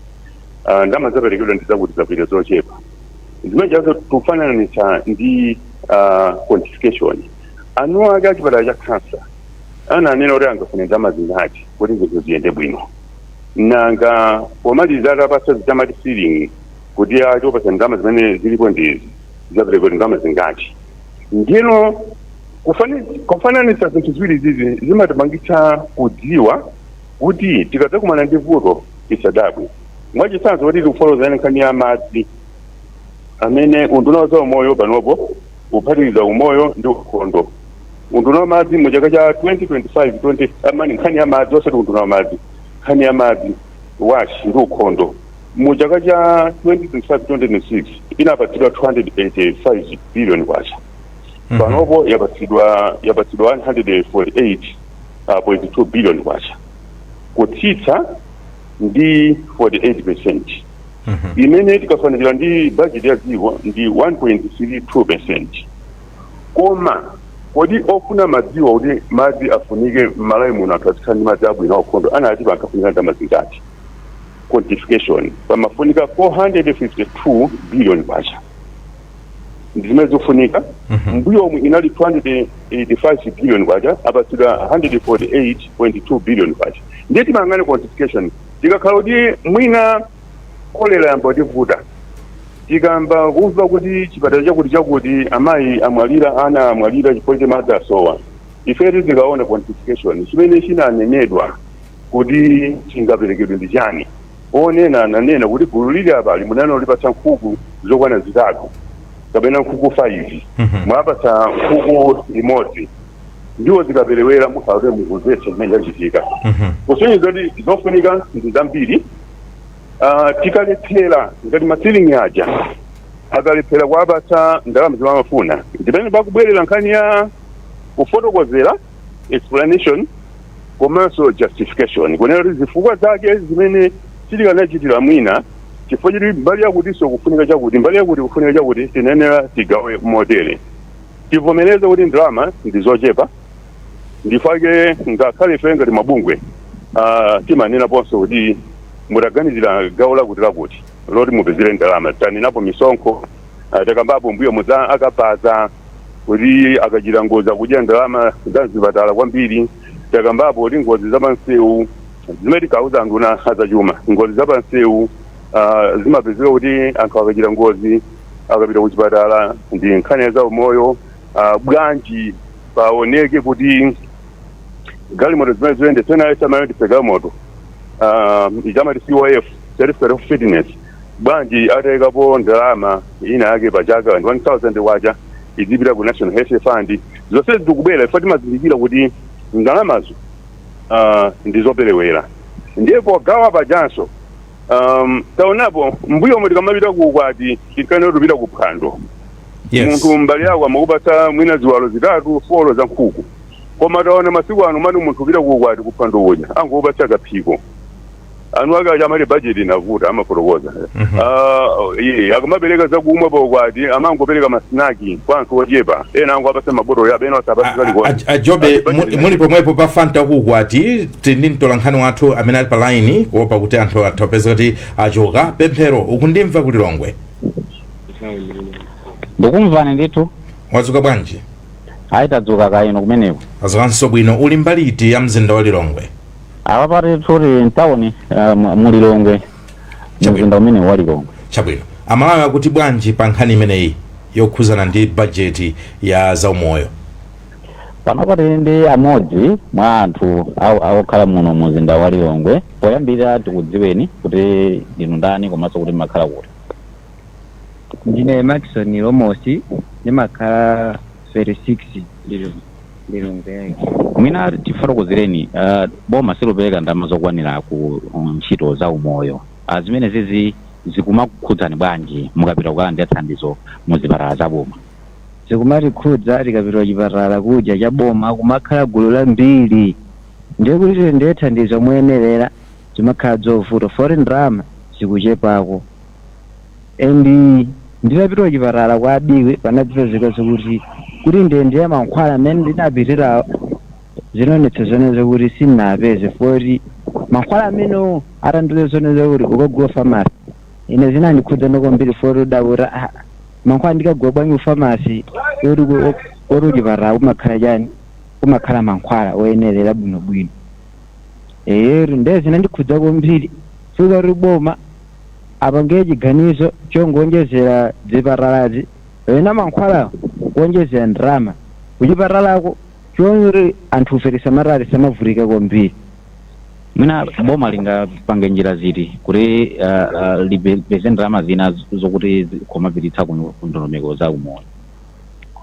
ndalama zaperekedwa ndi zakuti, zapita zochepa, zimene jazo tufananitsa ndi quantification. Anu ake achipatala cha cancer ananena kuti angafune ndalama zingati kuti zinthu ziyende bwino. Nanga pomaliza atapatsa zitamati ceiling kuti achopatsa ndalama zimene zilipo ndizi, zaperekedwa ndalama zingati? Ndiyeno kufananitsa zinthu ziwiri zizi zimatipangitsa kudziwa kuti tikadzakumana ndi vuto tisadabwe. Mwachitsanzo, kuti tikufotokozani nkhani ya madzi amene unduna wa zaumoyo panopo kuphatikiza umoyo ndi ukhondo, unduna wa madzi mu chaka cha 2025 20 amani nkhani ya madzi, osati unduna wa madzi, nkhani ya madzi, WASH ndi ukhondo, mu chaka cha 2025 2026 inapatsidwa 285 billion kwacha. Panopo yapatsidwa 148.2 billion kwacha, kutsitsa ndi 48%, imene tikafanizira ndi budget ya dziko ndi 1.32%. Koma Kodi ofuna madziwa kuti madzi afunike m'Malawi muno, anthu azikhala ndi madzi abwino, aukhondo, anati pankafunika ndalama zingati? Quantification, pamafunika 452 billion kwacha, ndi zimene zikufunika. Mbuyomu inali 285 billion kwacha, apatsidwa 148.2 billion kwacha. Ndiye timayang'ane quantification. Tikakhala kuti mwina kolera yamba kutivuta, tikamba kumva kuti chipatala chakuti chakuti amayi amwalira, ana amwalira chifukwa cha madzi asowa, ife tizikaona quantification, chimene chinanenedwa kuti chingaperekedwe ndi chani. Onena ananena kuti gulu lili apali munano lipatsa nkhuku zokwana 3 kapena nkhuku 5, mwapatsa nkhuku imodzi, ndiwo zikaperewera mukhala kuti mukumvetsa chimene chachitika, kusonyeza kuti zofunika ndi zambiri. Tikalephera ngati ma ceiling aja akalephera kuwapatsa ndalama zimene amafuna, ndimene pakubwerera nkhani ya kufotokozera, explanation komanso justification, kunena kuti zifukwa zake zimene sitikanachitira mwina chifukwa chiti, mbali yakutinso kufunika chakuti, mbali yakuti kufunika chakuti, tinenera tigawe motere. Tivomereze kuti ndalama ndi zochepa. Ndifake ngakhale ife ngati mabungwe timanenaponso kuti mutaganizira gawo lakuti lakuti loti mupezere ndalama. Tanenapo misonkho, takambapo mbuyo muza akapaza kuti akachita ngozi akudya ndalama za mzipatala kwambiri. Takambapo kuti ngozi zapansewu zimene tikauza anduna azachuma, ngozi zapansewu zimapezeka kuti anthu akachita ngozi akapita kuchipatala ndi nkhani za umoyo. Bwanji paoneke kuti galimoto zimene zoyendetsa ena amayendetsa galimoto ichamati COF, certificate of fitness, bwanji atayikapo ndalama ina yake pachaka ndi 1000 kwacha izipita ku National Health Fund? Zonse zikubwera ife timazindikira kuti ndalamazo ndi zoperewera. Ndiye pogawa pajanso taonapo mbuyomo tikamapita ku ukwati tinkanena tupita ku phwando, munthu mbali yako amakupatsa mwina ziwalo 3, 4 za nkhuku, koma taona masiku ano mani munthu upita ku ukwati, kuphwando kuja angokupatsa kaphiko. Anu ake aja amati budget inavuta, amafotokoza. Iye akamapereka zakumwa pa ukwati amangopereka ma snack kwa anthu ochepa, ena angowapatsa mabotolo yabe, ena osapatsa kalikonse. Ajobe, muli pomwepo pa Fanta kuukwati, tili ndi mtolankhani wathu amene ali pa line, kuopa kuti anthu athu apeza kuti achoka. Pemphero, ukundimva ku Lilongwe? Ndikumvani ndithu. Wadzuka bwanji? Ayi, tadzuka kaino kumeneko. Adzukanso bwino. Uli mbali iti ya mzinda wa Lilongwe? Apa pati tuli mtawuni mu Lilongwe, mzinda umene wa Lilongwe. Chabwino. Amalawi akuti bwanji pa nkhani imeneyi yokhuzana ndi bajeti ya zaumoyo? Panopa tili ndi amodzi mwa anthu okhala muno mzinda wa Lilongwe. Poyambirira tikudziweni kuti ndinu ndani komanso kuti mmakhala kuti. Ndine Maxon Lomosi, ndimakhala 36 Lilongwe yake. Mwina tifotokozereni, boma silupereka ndalama zokwanira ku ntchito za umoyo. Zimene zizi zikumakukhudzani bwanji mukapita kukalandira thandizo mu zipatala za boma? Zikumatikhudza, tikapita chipatala kuja cha boma kumakhala gulu lambiri, ndiye kuti ndiye thandizo moyenerera zimakhala zovuta foti ndalama zikuchepako. And nditapita kuchipatala kwa Abiwe panadzipezeka zokuti kuti ndiye mankhwala amene ndinapitirawo zinaonetsa zoneza kuti sindinapeze, foti mankhwala amenewo atandiuza zoneza kuti ukagula pharmacy. Ine zinandikhudza kwambiri foti udakuti ah, mankhwala ndikagula bwanji ku pharmacy oti kuchipatala kumakhala chani, kumakhala mankhwala oyenerera bwinobwino. Ero ndiye zinandikhudza kwambiri. Fika kuti boma apange chiganizo chongonjezera zipatalazi ena mankhwala, kuonjezera ndalama kuchipatalako chonse, anthu ife tisamatali tisamavutike kwambiri. Mwina boma lingapange njira ziti kuti lipeze ndalama zina zokuti zikomapititsa ku ndondomeko za umoyo?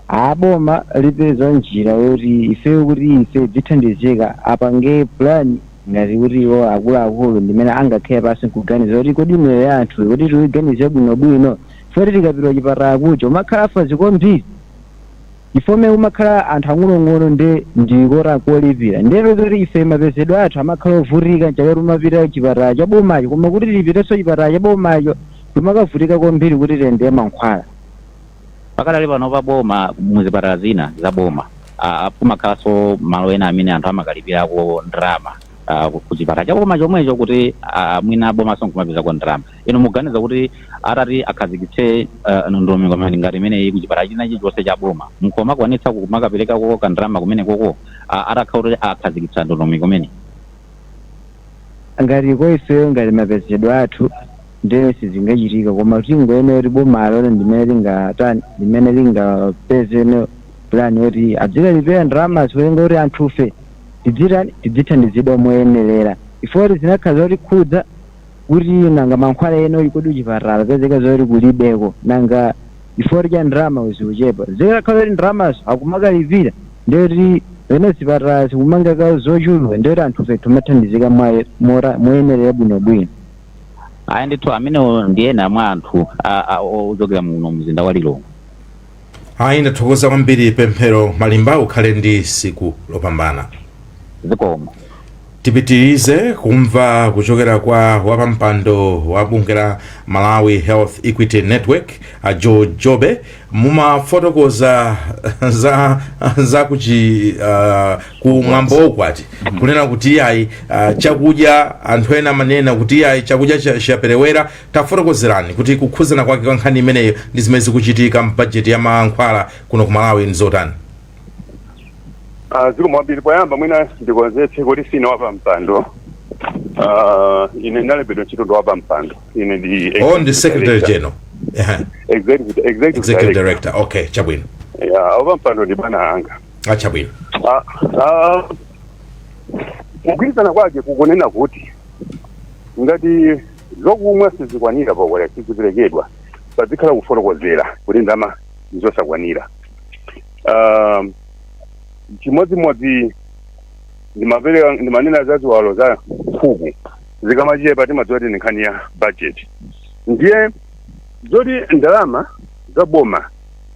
Aboma lipeza njira yoti ife kuti ife zithandizika, apange plan ngati kuti iwo akuluakulu ndimene angakhale pasi nkuganiza kuti kodi miyoyo ya anthu kuti tiyiganize bwinobwino, foti tikapita chipatala kuja umakhala fazi kwambiri, ifome umakhala anthu ang'onoang'ono ndi ndikora kolipira, ndero kuti ife mapezedwe athu amakhala ovutika nchakati umapita chipatala cha bomacho, koma kuti tipitenso chipatala cha bomacho timakavutika kwambiri kuti tiyendere mankhwala. Pakadali pano pa boma, muzipatala zina za boma Kumakhalanso malo ena amene anthu amakalipirako ndalama kuchipatala chaboma chomwecho kuti mwina bomaso nkumapezako ndalama. Inu muganiza kuti atati akhazikitse ndondomeko ngati imeneyi kuchipatala china chilichonse cha boma, mkomakwanitsa kumakaperekako kandalama kumene koko atakhala kuti akhazikitsa ndondomeko imene? Ngati kwa ifeyo, ngati mapezedwe athu, ndiye sizingachitika, koma tingoyenera kuti bomalo ndimene lingatani, limene lingapezene plan yoti adzikalipira ndalama, zikulenga kuti anthufe tidzitani, tidzithandizidwa moyenerera. Ifoti zinakhala zotikhudza kuti nanga mankhwala ena kodi kuchipatala pezeka zoti kulibeko, nanga ifoti cha ndalama zikuchepa. Zikakhala kuti ndalamazo akumakalipira, ndiyoti pene zipatala zikumangaka zochuluka, ndiyoti anthufe timathandizika moyenerera bwinobwino. Ayi ndithu, amenewo ndi ena mwa anthu ochokera muno mzinda wa Lilongwe. Ayi, ndathokoza kwambiri Pemphero Malimba, ukhale ndi siku lopambana. Zikomo. Tipitirize kumva kuchokera kwa wapampando wa bungwe la Malawi Health Equity Network, a Joe Jobe. Mumafotokoza za kuchi ku mwambo ukwati, kunena kuti iyayi, chakudya, anthu ena amanena kuti iyayi, chakudya chaperewera. Tafotokozerani kuti kukhuzana kwake kwa nkhani imeneyo ndi zimene zikuchitika mbajeti ya mankhwala kuno ku Malawi ndi zotani? Zikomo kwambiri. Poyamba mwina ndikonzetse kuti sine wapampando. Ine ndinalembedwa ntchito ndi wapampando, ine ndi Oh, ndi secretary general. Ehe. Executive executive director. Director, okay, chabwino. Ya, wapampando ndi bwana anga. Ah, chabwino. Kugwirizana kwake kukunena kuti ngati zokumwa sizikwanira pakwera, siziperekedwa, pazikhala kufotokozera kuti ndalama zosakwanira. Chimodzimodzi ndimapereka, ndimanena za ziwalo za nkhuku zikamachepa, timadziwa kuti ndi nkhani ya budget. Ndiye zoti ndalama za boma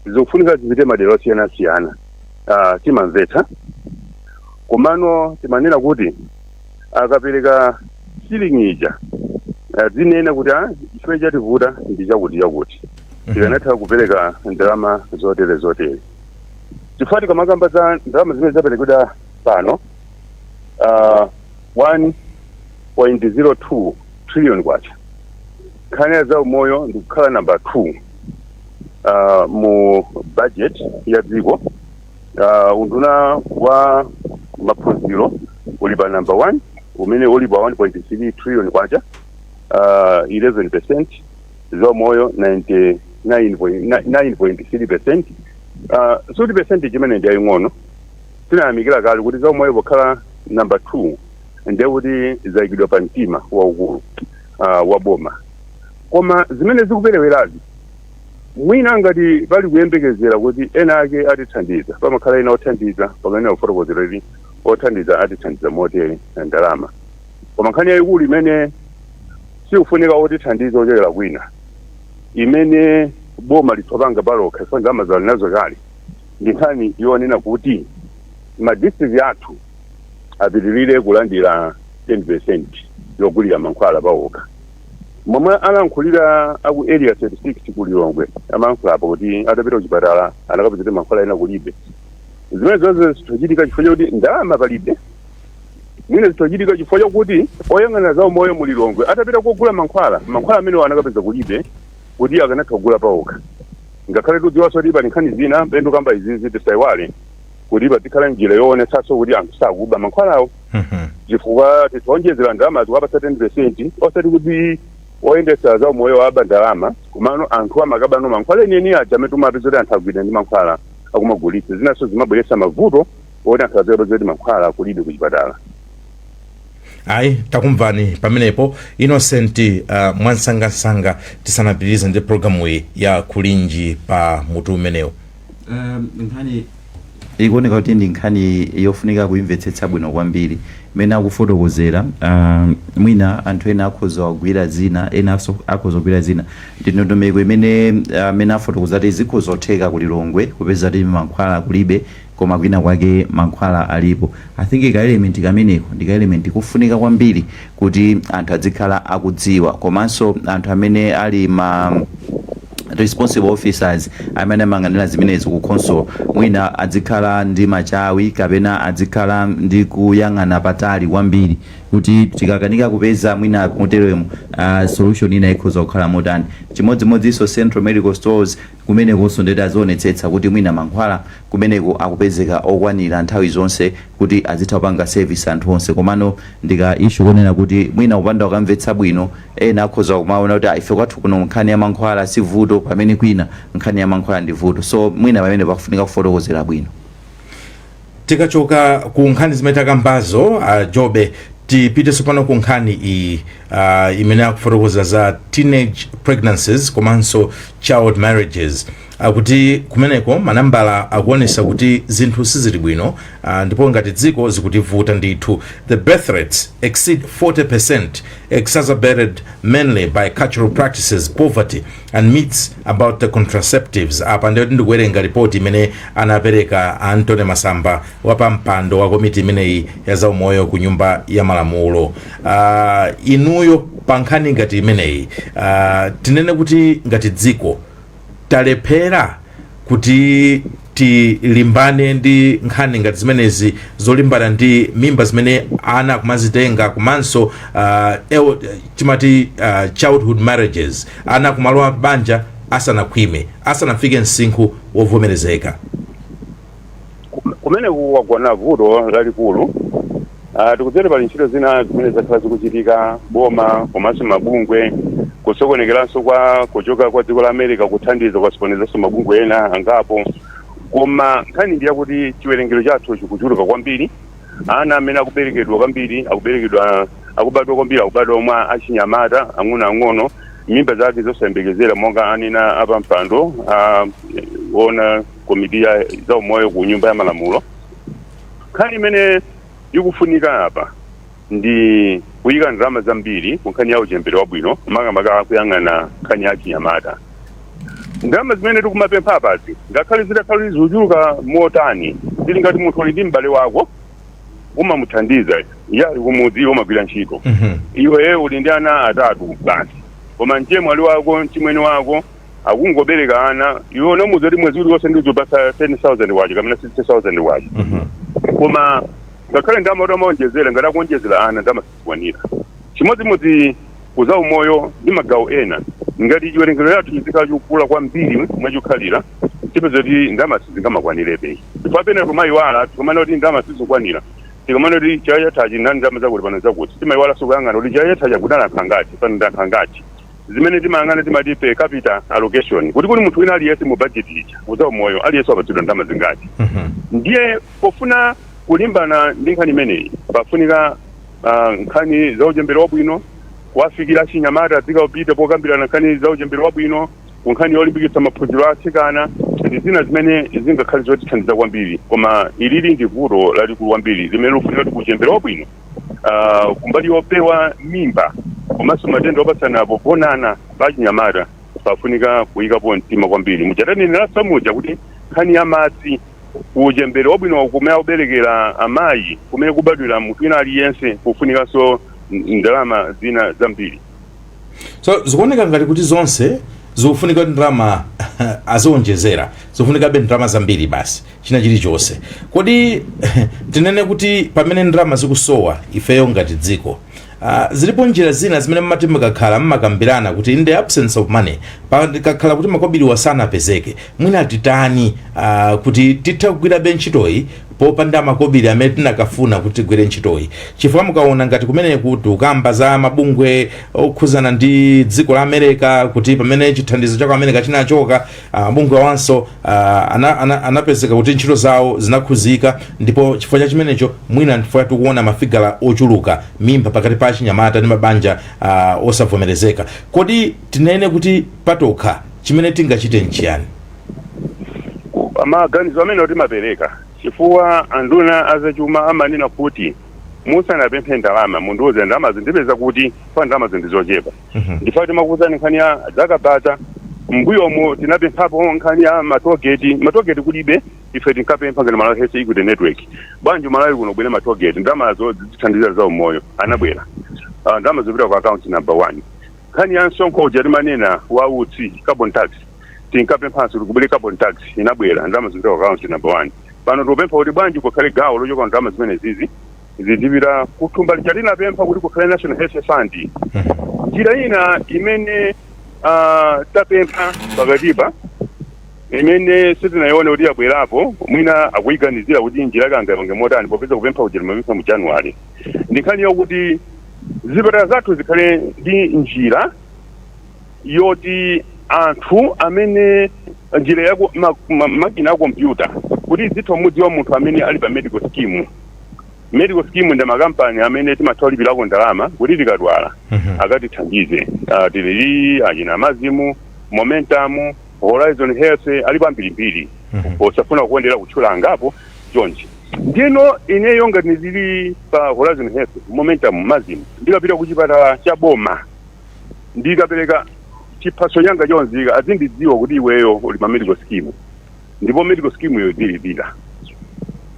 zikufunika zipite madera osiyanasiyana, timamvetsa, komano timanena kuti akapereka ceiling ija, zinena kuti chimene chativuta ndi chakuti chakuti, tikanatha kupereka ndalama zotere zotere, chifukwa tikamakamba za ndalama zimene zaperekedwa pano, 1.02 trillion kwacha, nkhani ya za umoyo ndikukhala number 2 mu budget ya dziko. Unduna wa maphunziro uli pa number 1, umene uli pa 1.3 trillion kwacha, 11%, za umoyo 99.3%. Suti percentage imene ndi yaying'ono. Tinayamikira kale kuti za umoyo pokhala number 2, ndiye kuti zayikidwa pa mtima waukulu wa boma. Koma zimene zikuperewerazi, mwina ngati pali kuyembekezera kuti ena ake atithandiza, pamakhala ena othandiza, pamene kufotokozera kuti othandiza atithandiza motere ndalama. Koma nkhani yayikulu imene sikufunika otithandiza ochokera kwina, imene boma litsopanga palokha chifukwa ndalama zali nazo kale, ndi nkhani yonena kuti ma district athu apitirire kulandira 10% yogulira mankhwala pawokha, momwe alankhulira aku Area 36 ku Lilongwe. Amalankhulapo kuti atapita kuchipatala anakapeza kuti mankhwala ena kulibe. Zimene zonse zitochitika chifukwa chakuti ndalama palibe. Mwina zitochitika chifukwa chakuti oyang'anira za umoyo mu Lilongwe atapita kogula mankhwala, mankhwala amene anakapeza kulibe, kuti akanatha kugula pawokha. Ngakhale tudziwanso kuti pali nkhani zina pendo kamba izizi, tisayiwale kuti pazikhala njira yoonetsanso kuti anthu sakuba mankhwalawo, chifukwa titionjezera ndalama zikapatsa 10%, osati kuti oyendetsa za umoyo waba ndalama, komano anthu amakabano mankhwala enieni aja amene tumapeza kuti anthu agwira ndi mankhwala akumagulitsa. Zinanso zimabweretsa mavuto oti anthu azikapeza kuti mankhwala kulibe kuchipatala. Ayi, takumvani pamenepo, Innocent. Mwansangasanga, tisanapitirize ndi programu iyi ya Kulinji, pa mutu umenewu. Nkhani ikuoneka kuti ndi nkhani yofunika kuimvetsetsa bwino kwambiri. Imene akufotokozera, mwina anthu ena akhoza kugwira zina, enanso akhoza kugwira zina. Ndi ndondomeko imene amene afotokoza kuti zikhoza kutheka ku Lilongwe kupeza kuti mankhwala kulibe, koma kwina kwake mankhwala alipo. I think ka element kameneko ndi ka element kofunika kwambiri kuti anthu adzikhala akudziwa, komanso anthu amene ali ma Responsible officers amene amayang'anira zimenezi ku council mwina adzikhala ndi machawi kapena adzikhala ndi kuyang'ana patali kwambiri kuti tikakanika kupeza mwina moteremo, solution ina ikhoza kukhala motani. Chimodzimodzinso Central Medical Stores, kumenekonso ndeti azionetsetsa kuti mwina mankhwala kumeneko akupezeka okwanira nthawi zonse kuti azitha kupanga service anthu onse. Komano ndika issue kunena kuti mwina kupanda kukamvetsa bwino, ena akhoza kumaona kuti, "Ah, ife kwathu kuno nkhani ya mankhwala si vuto," pamene kwina nkhani ya mankhwala ndi vuto. So mwina pamene pakufunika kufotokozera bwino. Tikachoka ku nkhani zimene takambazo, Jobe, tipitenso pano ku nkhani iyi imene akufotokoza za teenage pregnancies komanso child marriages, akuti kumeneko manambala akuonesa kuti zinthu sizili bwino, ndipo ngati dziko zikutivuta ndithu. The birth rates exceed 40%, exacerbated mainly by cultural practices, poverty and myths about the contraceptives. Apa ndiyo ndikuwerenga ripoti imene anapereka Antony Masamba, wapampando wa komiti imeneyi ya zaumoyo ku Nyumba ya Malamulo. Inuyo pa nkhani ngati imeneyi, tinene kuti ngati dziko talephera kuti tilimbane ndi nkhani ngati zimenezi zolimbana ndi mimba zimene ana akumazitenga, komanso timati childhood marriages, ana kumalowa banja asanakhwime, asanafike msinkhu wovomerezeka? Kumene kuwagwana vuto lalikulu. Tikudzera pali ntchito zina zimene zakhala zikuchitika boma komanso mabungwe, kusokonekeranso kwa kuchoka kwa dziko la America kuthandiza kwasokonezanso mabungwe ena angapo. Koma nkhani ndi yakuti chiwerengero chathu chikuchuluka kwambiri. Ana amene akuberekedwa kwambiri, akuberekedwa, akubadwa kwambiri, akubadwa mwa achinyamata ang'onoang'ono, mimba zake zosayembekezera, monga anena apampando ona komiti ya zaumoyo ku Nyumba ya Malamulo. Nkhani imene ikufunika apa ndi kuyika ndalama zambiri ku nkhani ya uchembere wabwino, makamaka kuyang'ana nkhani ya chinyamata. Ndalama zimene tikumapempha apazi, ngakhale zitakhala zikuchuluka motani, zili ngati munthu uli ndi m'bale wako, umamuthandiza, iye ali kumudzi, iwe umagwira ntchito. Iwe uli ndi ana atatu basi, koma mchemwali wako, mchimwene wako akungobereka ana. Iwe unamuwuza kuti mwezi uliwonse ndizopasa 10,000 kwacha kapena 60,000 kwacha. Koma ngakhale ndalama kuti amaonjezera, ngati akuonjezera ana, ndalama sizikwanira. Chimodzimodzi kuza umoyo ndi magawo ena. Ngati chiwerengero chathu chizikhala chikukula kwambiri mwachikhalira, tipeza kuti ndalama sizingamakwanirebe. Chifukwa pena timayiwala, tikamana kuti ndalama sizikwanira, tikamana kuti chaka chathachi ndani ndalama zakuti, pano zakuti, timayiwalanso kuyang'ana kuti chaka chathachi akudala anthu angati, pano ndi anthu angati. Zimene timayang'ana timati per capita allocation, kuti kuli munthu wina aliyense mu budget ija kuza umoyo, aliyense wapatsidwa ndalama zingati. Ndiye pofuna kulimbana ndi nkhani imeneyi, pafunika nkhani za uchembere wabwino, kuwafikira achinyamata, azikapita pokambirana nkhani za uchembere wabwino, ku nkhani yolimbikitsa maphunziro a atsikana ndi zina zimene zingakhale zotithandiza kwambiri. Koma ilili ndi vuto lalikulu kwambiri limene likufunika kuti kuchembere wabwino, kumbali yopewa mimba komanso matenda opatsana pogonana pa achinyamata, pafunika kuyikapo mtima kwambiri. Muchatanenera muja kuti nkhani ya madzi, uchembere wabwino, kumene akuberekera amayi, kumene kubadwira munthu wina aliyense, kufunikanso ndalama zina zambiri. So zikuoneka ngati kuti zonse zikufunika kuti ndalama azionjezera, zikufunikabe ndalama zambiri basi, china chilichonse. Kodi tinene kuti pamene ndalama zikusowa, ifeyo ngati dziko, zilipo njira zina zimene mmati mukakhala mmakambirana kuti in the absence of money, pakakhala kuti makobiri sanapezeke, mwina titani kuti tithe kugwirabe ntchitoyi popanda makobiri amene tinakafuna kuti tigwire ntchitoyi? Chifukwa mukaona ngati kumeneku tikukamba za mabungwe okhuzana ndi dziko la America, kuti pamene chithandizo cha ku America chinachoka, mabungwe awanso anapezeka kuti ntchito zawo zinakhuzika. Ndipo chifukwa cha chimenecho mwina chifukwa tikuona mafigala ochuluka mimba pakati pa achinyamata ndi mabanja osavomerezeka. Kodi tinene kuti patokha chimene tingachite nchiyani? Maganizo amene timapereka, chifukwa anduna azachuma amanena kuti musanapemphe ndalama mundiuze ndalama zindipeza kuti pa ndalama zindizochepa. Ndifa timakuuzani nkhani ya zakabata mbuyomu, tinapemphapo nkhani ya matollgate. Matollgate kulibe, ife tinkapempha ngati Malawi Health Equity Network, bwanji Malawi kuno bwere matollgate, ndalamazo zithandizira za umoyo. Anabwera, ndalama zopita ku account number one. Nkhani ya msonkho uja timanena wa utsi, carbon tax. Tinkapemphanso kuti kubwere carbon tax, inabwera, ndalama zipita ku account number one. Pano tikupempha kuti bwanji kukhale gawo lochoka ndalama zimene zizi zizipita kuthumba lija tinapempha kuti kukhale National Health Fund. Njira ina imene tapempha pakatipa, imene sitinayione kuti yabwerapo, mwina akuyiganizira kuti njira kangapange motani, popeza kupempha kuja timapempha mu January, ndi nkhani yokuti zipatala zathu zikhale ndi njira yoti anthu amene njira yako makina a kompyuta kuti zitha mudziwa munthu amene ali pa medical scheme. Medical scheme ndi makampani amene timatha kulipirako ndalama kuti tikadwala akatithandize. Tilili achina Mazimu, Momentum, Horizon Health, alipo ambirimbiri, posafuna kukondera kutchula angapo chonchi. Ndino ineyo ngati ndili pa Horizon Health, Momentum, Mazimu, ndikapita ku chipatala cha boma, ndikapereka chiphaso changa chonzika, azindidziwa kuti iweyo uli pa medical scheme, ndipo medical scheme iyo izilipira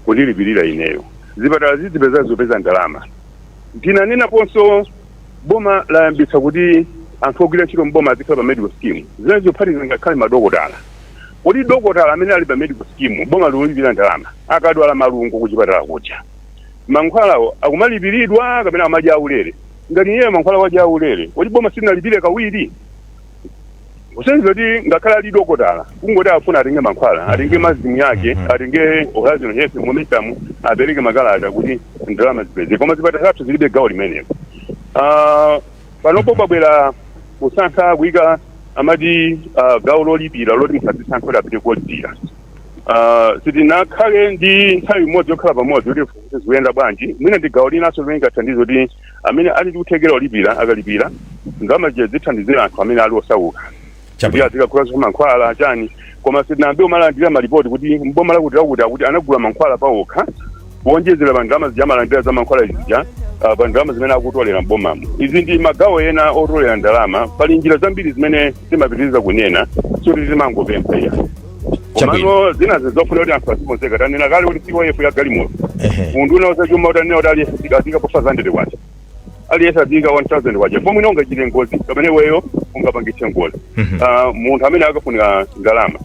kundilipirira ineyo. Zipatala zizipeza zopeza ndalama. Ndinanenaponso boma layambitsa kuti anthu ogwira ntchito mboma azikhala pa medical scheme, zimene zophatikiza ngakhale madokotala, kuti dokotala amene ali pa medical scheme boma likulipira ndalama, akadwala malungo kuchipatala kuja, mankhwalawo akumalipiridwa kapena amadya aulere? Ngati iye mankhwala wadya aulere, kuti boma silinalipire kawiri? Kusenza kuti ngakhale ali dokotala, kungoti afuna atenge mankhwala, atenge Mazimu yake, atenge Horizon Health, Momentum, apereke makalata kuti ndalama zipeze. Koma zipatala zathu zilibe gawo limenelo. Panopo pabwera kusankha kuyika amati gawo lolipira, loti munthu azisankha kuti apite kolipira. Sitinakhale ndi nthawi imodzi yokhala pamodzi kuti tifunse zikuyenda bwanji. Mwina ndi gawo linanso limene lingathandize kuti amene ali ndi kuthekera olipira akalipira, ndalama zija zithandizira anthu amene ali osauka kuti azikagula mankhwala chani. Koma sitinambe umalandira malipoti kuti mboma lakuti lakuti akuti anagula mankhwala pawokha kuonjezera pa ndalama zija amalandira za mankhwala zija, pa ndalama zimene akutolera mbomamo. Izi ndi magawo ena otolera ndalama. Pali njira zambiri zimene timapitiriza kunena, suti timangopempha iya. Komano zina zofuna kuti anthu azikonzeka. Tanena kale kuti COF ya galimoto, unduna wazachuma utanena kuti aliyense azika po 500 kwacha, aliyense azika 1000 kwacha, pomwe ine ungachite ngozi kapena iweyo ungapangitse ngozi, munthu amene akafunika ndalama.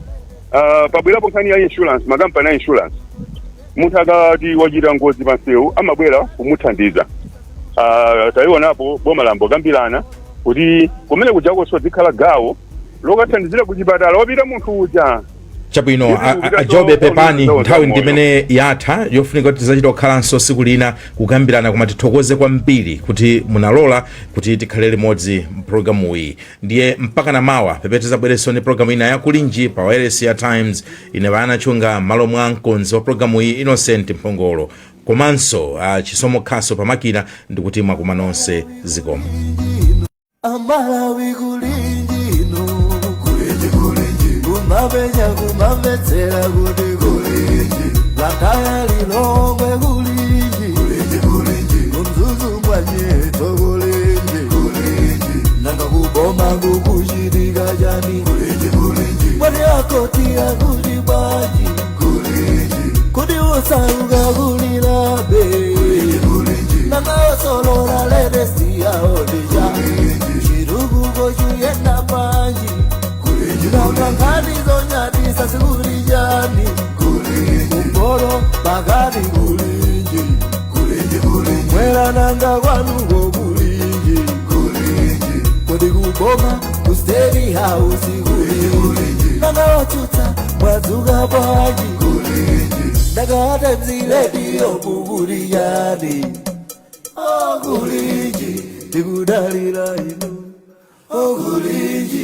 Pabwerapo nkhani ya insurance, makampani a insurance, munthu akati wachita ngozi pansewu amabwera kumuthandiza. Tayionapo boma lambo kambirana kuti kumene kujakonso zikhala gawo lokathandizira kuchipatala wapita munthu uja. Chabwino. Ndithu kupita Ajobe, pepani, zawo nthawi moyo. ndimene yatha yofunika kuti tizachita kukhalanso siku lina kukambirana, koma tithokoze kwambiri kuti munalola kuti tikhale limodzi mpulogalamu iyi. Ndiye mpaka na mawa pepete tizabwerenso ndi pulogalamu ina yakulinji pa wireless ya Times. Ine Vana Chunga, malo mwa mkonzi wa pulogalamu iyi Innocent Mphongolo, komanso Chisomo Khaso pamakina, ndikuti mwakuma nonse, zikomo. Amalawi, kulinji inu, kulinji, kulinji, kumapenya kumamvetsera kuti kulinji, Blantyre, Lilongwe, kulinji, kulinji, kulinji, kuMzuzu mwanyeto, kulinji, kulinji, nanga kuboma kukuchitika chani? Kulinji, kulinji, mwati akoti akuti bwanji? Kulinji, kuti usauka kulilabe? Kulinji, kulinji, nanga osolola latest yaodija, chitukuko chiyenda bwanji? Nanga nkhani zonyadisa zikuli chani? Kumpolo pakati, kulinji, kumwera nanga kwanuko, kulinji, kodi kuboma ku State House, kulinji, nanga wachutsa mwadzuka bwanji? Nanga Times Radio mukuli chani? Okulinji, tikudalira inu, okulinji.